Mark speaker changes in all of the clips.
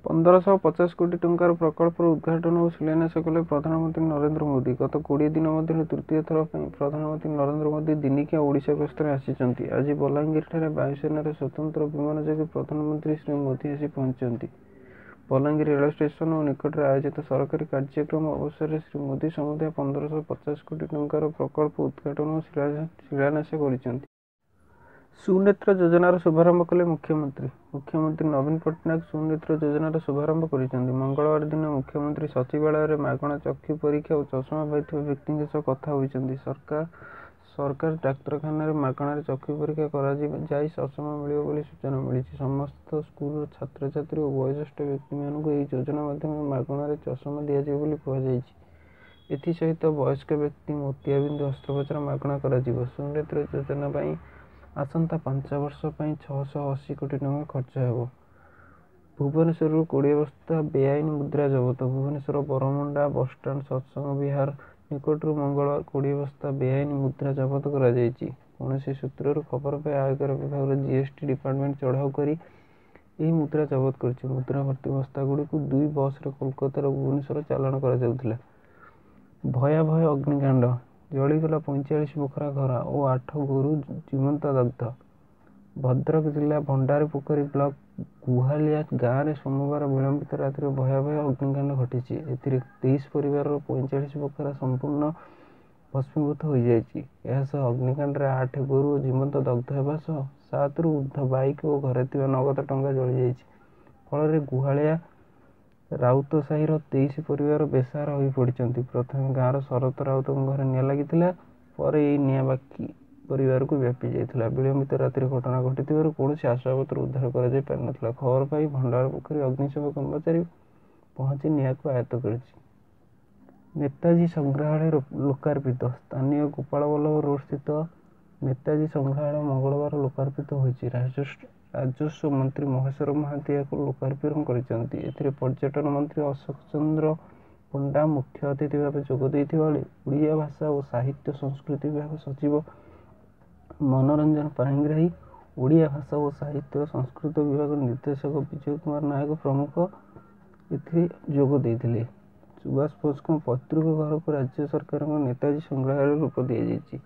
Speaker 1: 1550 କୋଟି ଟଙ୍କାର ପ୍ରକଳ୍ପର ଉଦ୍ଘାଟନ ଓ ଶିଳାନ୍ୟାସ କଲେ ପ୍ରଧାନମନ୍ତ୍ରୀ ନରେନ୍ଦ୍ର ମୋଦି। ଗତ 20 ଦିନ ମଧ୍ୟରେ ତୃତୀୟ ଥର ପାଇଁ ପ୍ରଧାନମନ୍ତ୍ରୀ ନରେନ୍ଦ୍ର ମୋଦି ଦିନିକିଆ ଓଡ଼ିଶା ଗସ୍ତରେ ଆସିଛନ୍ତି। ଆଜି ବଲାଙ୍ଗୀରଠାରେ ବାୟୁସେନାର ସ୍ୱତନ୍ତ୍ର ବିମାନ ଯୋଗେ ପ୍ରଧାନମନ୍ତ୍ରୀ ଶ୍ରୀ ମୋଦି ଆସି ପହଞ୍ଚିଛନ୍ତି। ବଲାଙ୍ଗୀର ରେଳ ଷ୍ଟେସନ ନିକଟରେ ଆୟୋଜିତ ସରକାରୀ କାର୍ଯ୍ୟକ୍ରମ ଅବସରରେ ଶ୍ରୀ ମୋଦି ସମୁଦାୟ 1550 କୋଟି ଟଙ୍କାର ପ୍ରକଳ୍ପ ଉଦ୍ଘାଟନ ଓ ଶିଳାନ୍ୟାସ କରିଛନ୍ତି। ସୁନେତ୍ର ଯୋଜନାର ଶୁଭାରମ୍ଭ କଲେ ମୁଖ୍ୟମନ୍ତ୍ରୀ। ମୁଖ୍ୟମନ୍ତ୍ରୀ ନବୀନ ପଟ୍ଟନାୟକ ସୁନେତ୍ର ଯୋଜନାର ଶୁଭାରମ୍ଭ କରିଛନ୍ତି। ମଙ୍ଗଳବାର ଦିନ ମୁଖ୍ୟମନ୍ତ୍ରୀ ସଚିବାଳୟରେ ମାଗଣା ଚକ୍ଷୁ ପରୀକ୍ଷା ଓ ଚଷମା ପାଇଥିବା ବ୍ୟକ୍ତିଙ୍କ ସହ କଥା ହୋଇଛନ୍ତି। ସରକାର ଡାକ୍ତରଖାନାରେ ମାଗଣାରେ ଚକ୍ଷୁ ପରୀକ୍ଷା କରାଯାଇ ଚଷମା ମିଳିବ ବୋଲି ସୂଚନା ମିଳିଛି। ସମସ୍ତ ସ୍କୁଲର ଛାତ୍ରଛାତ୍ରୀ ଓ ବୟୋଜ୍ୟେଷ୍ଠ ବ୍ୟକ୍ତିମାନଙ୍କୁ ଏହି ଯୋଜନା ମାଧ୍ୟମରେ ମାଗଣାରେ ଚଷମା ଦିଆଯିବ ବୋଲି କୁହାଯାଇଛି। ଏଥିସହିତ ବୟସ୍କ ବ୍ୟକ୍ତି ମୋତିଆବିନ୍ଦୁ ଅସ୍ତ୍ରୋପଚାର ମାଗଣା କରାଯିବ। ସୁନେତ୍ର ଯୋଜନା ପାଇଁ ଆସନ୍ତା 5 ବର୍ଷ ପାଇଁ 680 କୋଟି ଟଙ୍କା ଖର୍ଚ୍ଚ ହେବ। ଭୁବନେଶ୍ୱରରୁ 20 ବସ୍ତା ବେଆଇନ ମୁଦ୍ରା ଜବତ। ଭୁବନେଶ୍ୱର ବରମୁଣ୍ଡା ବସ୍ଷ୍ଟାଣ୍ଡ ସତ୍ସଙ୍ଗ ବିହାର ନିକଟରୁ ମଙ୍ଗଳବାର 20 ବସ୍ତା ବେଆଇନ ମୁଦ୍ରା ଜବତ କରାଯାଇଛି। କୌଣସି ସୂତ୍ରରୁ ଖବର ପାଇ ଆୟକର ବିଭାଗର ଜିଏସଟି ଡିପାର୍ଟମେଣ୍ଟ ଚଢ଼ାଉ କରି ଏହି ମୁଦ୍ରା ଜବତ କରିଛି। ମୁଦ୍ରା ଭର୍ତ୍ତି ବସ୍ତାଗୁଡ଼ିକୁ ଦୁଇ ବସ୍ରେ କୋଲକାତାରୁ ଭୁବନେଶ୍ୱର ଚାଲାଣ କରାଯାଉଥିଲା। ଭୟାବହ ଅଗ୍ନିକାଣ୍ଡ। ଜଳିଗଲା 45 ବଖରା ଘର ଓ 8 ଗୋରୁ ଜୀବନ୍ତ ଦଗ୍ଧ। ଭଦ୍ରକ ଜିଲ୍ଲା ଭଣ୍ଡାରିପୋଖରୀ ବ୍ଲକ ଗୁହାଳିଆ ଗାଁରେ ସୋମବାର ବିଳମ୍ବିତ ରାତିରେ ଭୟାବହ ଅଗ୍ନିକାଣ୍ଡ ଘଟିଛି। ଏଥିରେ 23 ପରିବାରର 45 ବଖରା ସମ୍ପୂର୍ଣ୍ଣ ଭସ୍ମୀଭୂତ ହୋଇଯାଇଛି। ଏହାସହ ଅଗ୍ନିକାଣ୍ଡରେ 8 ଗୋରୁ ଜୀବନ୍ତ ଦଗ୍ଧ ହେବା ସହ 7ରୁ ଊର୍ଦ୍ଧ୍ୱ ବାଇକ୍ ଓ ଘରେ ଥିବା ନଗଦ ଟଙ୍କା ଜଳିଯାଇଛି। ଫଳରେ ଗୁହାଳିଆ ରାଉତସାହିର 23 ପରିବାର ବେସାହାରା ହୋଇପଡ଼ିଛନ୍ତି। ପ୍ରଥମେ ଗାଁର ଶରତ ରାଉତଙ୍କ ଘରେ ନିଆଁ ଲାଗିଥିଲା। ପରେ ଏହି ନିଆଁ ବାକି ପରିବାରକୁ ବ୍ୟାପି ଯାଇଥିଲା। ବିଳମ୍ବିତ ରାତିରେ ଘଟଣା ଘଟିଥିବାରୁ କୌଣସି ଆସବାବପତ୍ର ଉଦ୍ଧାର କରାଯାଇ ପାରିନଥିଲା। ଖବର ପାଇ ଭଣ୍ଡାରପୋଖରୀ ଅଗ୍ନିଶମ କର୍ମଚାରୀ ପହଞ୍ଚି ନିଆଁକୁ ଆୟତ୍ତ କରିଛି। ନେତାଜୀ ସଂଗ୍ରହାଳୟ ଲୋକାର୍ପିତ। ସ୍ଥାନୀୟ ଗୋପାଳବଲ୍ଲଭ ରୋଡସ୍ଥିତ ନେତାଜୀ ସଂଗ୍ରହାଳୟ ମଙ୍ଗଳବାର ଲୋକାର୍ପିତ ହୋଇଛି। ରାଜସ୍ୱ ମନ୍ତ୍ରୀ ମହେଶ୍ୱର ମହାନ୍ତି ଏହାକୁ ଲୋକାର୍ପଣ କରିଛନ୍ତି। ଏଥିରେ ପର୍ଯ୍ୟଟନ ମନ୍ତ୍ରୀ ଅଶୋକ ଚନ୍ଦ୍ର ପଣ୍ଡା ମୁଖ୍ୟ ଅତିଥି ଭାବେ ଯୋଗ ଦେଇଥିବା ବେଳେ ଓଡ଼ିଆ ଭାଷା ଓ ସାହିତ୍ୟ ସଂସ୍କୃତି ବିଭାଗ ସଚିବ ମନୋରଞ୍ଜନ ପାଣିଗ୍ରାହୀ, ଓଡ଼ିଆ ଭାଷା ଓ ସାହିତ୍ୟ ସଂସ୍କୃତ ବିଭାଗ ନିର୍ଦ୍ଦେଶକ ବିଜୟ କୁମାର ନାୟକ ପ୍ରମୁଖ ଏଥିରେ ଯୋଗ ଦେଇଥିଲେ। ସୁଭାଷ ବୋଷଙ୍କ ପୈତୃକ ଘରକୁ ରାଜ୍ୟ ସରକାରଙ୍କ ନେତାଜୀ ସଂଗ୍ରହାଳୟର ରୂପ ଦିଆଯାଇଛି।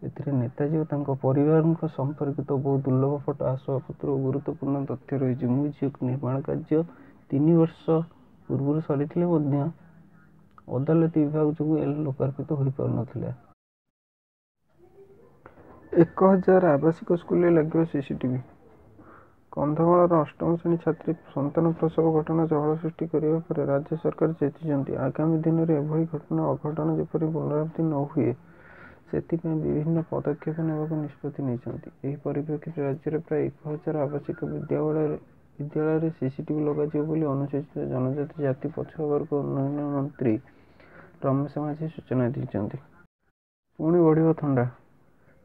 Speaker 1: ଏଥିରେ ନେତାଜୀ ଓ ତାଙ୍କ ପରିବାରଙ୍କ ସମ୍ପର୍କିତ ବହୁ ଦୁର୍ଲଭ ଫଟୋ, ଆସବାବପତ୍ର ଓ ଗୁରୁତ୍ୱପୂର୍ଣ୍ଣ ତଥ୍ୟ ରହିଛି। ମ୍ୟୁଜିୟମ ନିର୍ମାଣ କାର୍ଯ୍ୟ 3 ବର୍ଷ ପୂର୍ବରୁ ସରିଥିଲେ ମଧ୍ୟ ଅଦାଲତି ବିଭାଗ ଯୋଗୁଁ ଏହା ଲୋକାର୍ପିତ ହୋଇପାରୁନଥିଲା। 1000 ଆବାସିକ ସ୍କୁଲରେ ଲାଗିବ ସିସିଟିଭି। କନ୍ଧମାଳର ଅଷ୍ଟମ ଶ୍ରେଣୀ ଛାତ୍ରୀ ସନ୍ତାନ ପ୍ରସବ ଘଟଣା ଚହଳ ସୃଷ୍ଟି କରିବା ପରେ ରାଜ୍ୟ ସରକାର ଚେତିଛନ୍ତି। ଆଗାମୀ ଦିନରେ ଏଭଳି ଘଟଣା ଅଘଟଣ ଯେପରି ପୁନରାବୃତ୍ତି ନ ହୁଏ, ସେଥିପାଇଁ ବିଭିନ୍ନ ପଦକ୍ଷେପ ନେବାକୁ ନିଷ୍ପତ୍ତି ନେଇଛନ୍ତି। ଏହି ପରିପ୍ରେକ୍ଷୀରେ ରାଜ୍ୟର ପ୍ରାୟ 1000 ଆବାସିକ ବିଦ୍ୟାଳୟରେ ସିସିଟିଭି ଲଗାଯିବ ବୋଲି ଅନୁସୂଚିତ ଜନଜାତି ଜାତି ପଛୁଆ ବର୍ଗ ଉନ୍ନୟନ ମନ୍ତ୍ରୀ ରମେଶ ମାଝୀ ସୂଚନା ଦେଇଛନ୍ତି। ପୁଣି ବଢ଼ିବ ଥଣ୍ଡା।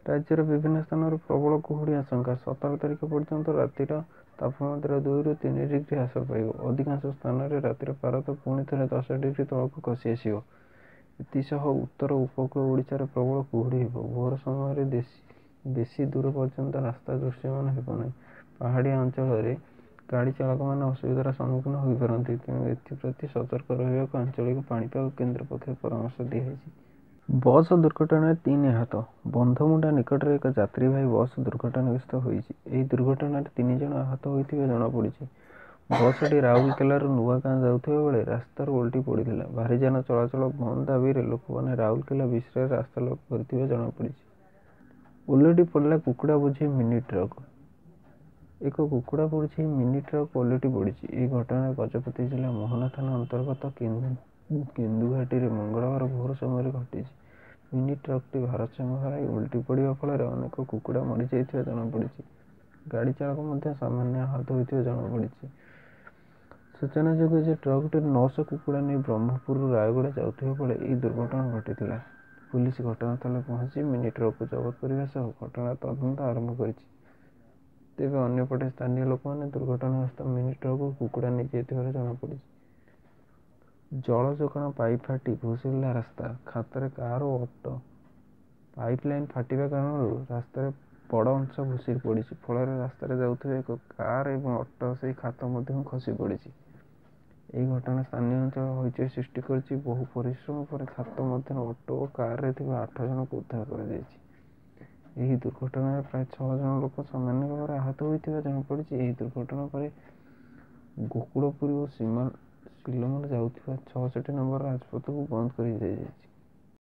Speaker 1: ରାଜ୍ୟର ବିଭିନ୍ନ ସ୍ଥାନରେ ପ୍ରବଳ କୁହୁଡ଼ି ଆଶଙ୍କା। 17 ତାରିଖ ପର୍ଯ୍ୟନ୍ତ ରାତିର ତାପମାତ୍ରା 2ରୁ 3 ଡିଗ୍ରୀ ହ୍ରାସ ପାଇବ। ଅଧିକାଂଶ ସ୍ଥାନରେ ରାତିର ପାରଦ ପୁଣି ଥରେ 10 ଡିଗ୍ରୀ ତଳକୁ ଖସି ଆସିବ। ଏଥିସହ ଉତ୍ତର ଉପକୂଳ ଓଡ଼ିଶାରେ ପ୍ରବଳ କୁହୁଡ଼ି ହେବ। ଭୋର ସମୟରେ ବେଶି ଦୂର ପର୍ଯ୍ୟନ୍ତ ରାସ୍ତା ଦୃଶ୍ୟମାନ ହେବ ନାହିଁ। ପାହାଡ଼ିଆ ଅଞ୍ଚଳରେ ଗାଡ଼ି ଚାଳକମାନେ ଅସୁବିଧାର ସମ୍ମୁଖୀନ ହୋଇପାରନ୍ତି। ତେଣୁ ଏଥିପ୍ରତି ସତର୍କ ରହିବାକୁ ଆଞ୍ଚଳିକ ପାଣିପାଗ କେନ୍ଦ୍ର ପକ୍ଷରୁ ପରାମର୍ଶ ଦିଆଯାଇଛି। ବସ୍ ଦୁର୍ଘଟଣାରେ 3 ଆହତ। ବନ୍ଧମୁଣ୍ଡା ନିକଟରେ ଏକ ଯାତ୍ରୀବାହୀ ବସ୍ ଦୁର୍ଘଟଣାଗ୍ରସ୍ତ ହୋଇଛି। ଏହି ଦୁର୍ଘଟଣାରେ 3 ଜଣ ଆହତ ହୋଇଥିବା ଜଣାପଡ଼ିଛି। ବସ୍ଟି ରାଉରକେଲାରୁ ନୂଆଗାଁ ଯାଉଥିବା ବେଳେ ରାସ୍ତାରୁ ଓଲଟି ପଡ଼ିଥିଲା। ଭାରୀଯାନ ଚଳାଚଳ ବନ୍ଦ ଦାବିରେ ଲୋକମାନେ ରାଉରକେଲା ବିଶ୍ରାରେ ରାସ୍ତାରୋକ କରିଥିବା ଜଣାପଡ଼ିଛି। ଓଲଟି ପଡ଼ିଲା କୁକୁଡ଼ା ବୋଝେଇ ମିନି ଟ୍ରକ୍। ଏକ କୁକୁଡ଼ା ବୋଝେଇ ମିନି ଟ୍ରକ୍ ଓଲଟି ପଡ଼ିଛି। ଏହି ଘଟଣା ଗଜପତି ଜିଲ୍ଲା ମୋହନା ଥାନା ଅନ୍ତର୍ଗତ କେନ୍ଦୁଘାଟିରେ ମଙ୍ଗଳବାର ଭୋର ସମୟରେ ଘଟିଛି। ମିନି ଟ୍ରକ୍ଟି ଭାରସାମ୍ୟ ହରାଇ ଓଲଟି ପଡ଼ିବା ଫଳରେ ଅନେକ କୁକୁଡ଼ା ମରିଯାଇଥିବା ଜଣାପଡ଼ିଛି। ଗାଡ଼ି ଚାଳକ ମଧ୍ୟ ସାମାନ୍ୟ ଆହତ ହୋଇଥିବା ଜଣାପଡ଼ିଛି। ସୂଚନାଯୋଗ୍ୟ ଯେ ଟ୍ରକ୍ଟି 900 କୁକୁଡ଼ା ନେଇ ବ୍ରହ୍ମପୁରରୁ ରାୟଗଡ଼ା ଯାଉଥିବା ବେଳେ ଏହି ଦୁର୍ଘଟଣା ଘଟିଥିଲା। ପୁଲିସ ଘଟଣାସ୍ଥଳରେ ପହଞ୍ଚି ମିନି ଟ୍ରକ୍କୁ ଜବତ କରିବା ସହ ଘଟଣାର ତଦନ୍ତ ଆରମ୍ଭ କରିଛି। ତେବେ ଅନ୍ୟପଟେ ସ୍ଥାନୀୟ ଲୋକମାନେ ଦୁର୍ଘଟଣାଗ୍ରସ୍ତ ମିନି ଟ୍ରକ୍ରୁ କୁକୁଡ଼ା ନେଇଯାଇଥିବାର ଜଣାପଡ଼ିଛି। ଜଳ ଯୋଗାଣ ପାଇପ୍ ଫାଟି ଭୁଶୁଡ଼ିଲା ରାସ୍ତା, ଖାତରେ କାର୍ ଓ ଅଟୋ। ପାଇପ୍ ଲାଇନ୍ ଫାଟିବା କାରଣରୁ ରାସ୍ତାରେ ବଡ଼ ଅଂଶ ଭୁଶୁଡ଼ି ପଡ଼ିଛି। ଫଳରେ ରାସ୍ତାରେ ଯାଉଥିବା ଏକ କାର୍ ଏବଂ ଅଟୋ ସେହି ଖାତ ମଧ୍ୟକୁ ଖସି ପଡ଼ିଛି। ଏହି ଘଟଣା ସ୍ଥାନୀୟ ଅଞ୍ଚଳରେ ହଇଚଇ ସୃଷ୍ଟି କରିଛି। ବହୁ ପରିଶ୍ରମ ପରେ ଖାତ ମଧ୍ୟରେ ଅଟୋ ଓ କାରରେ ଥିବା 8 ଜଣଙ୍କୁ ଉଦ୍ଧାର କରାଯାଇଛି। ଏହି ଦୁର୍ଘଟଣାରେ ପ୍ରାୟ 6 ଜଣ ଲୋକ ସାମାନ୍ୟ ଭାବରେ ଆହତ ହୋଇଥିବା ଜଣାପଡ଼ିଛି। ଏହି ଦୁର୍ଘଟଣା ପରେ ଗୋକୁଳପୁର ଓ ସିଲମର ଯାଉଥିବା 66 ନମ୍ବର ରାଜପଥକୁ ବନ୍ଦ କରିଦିଆଯାଇଛି।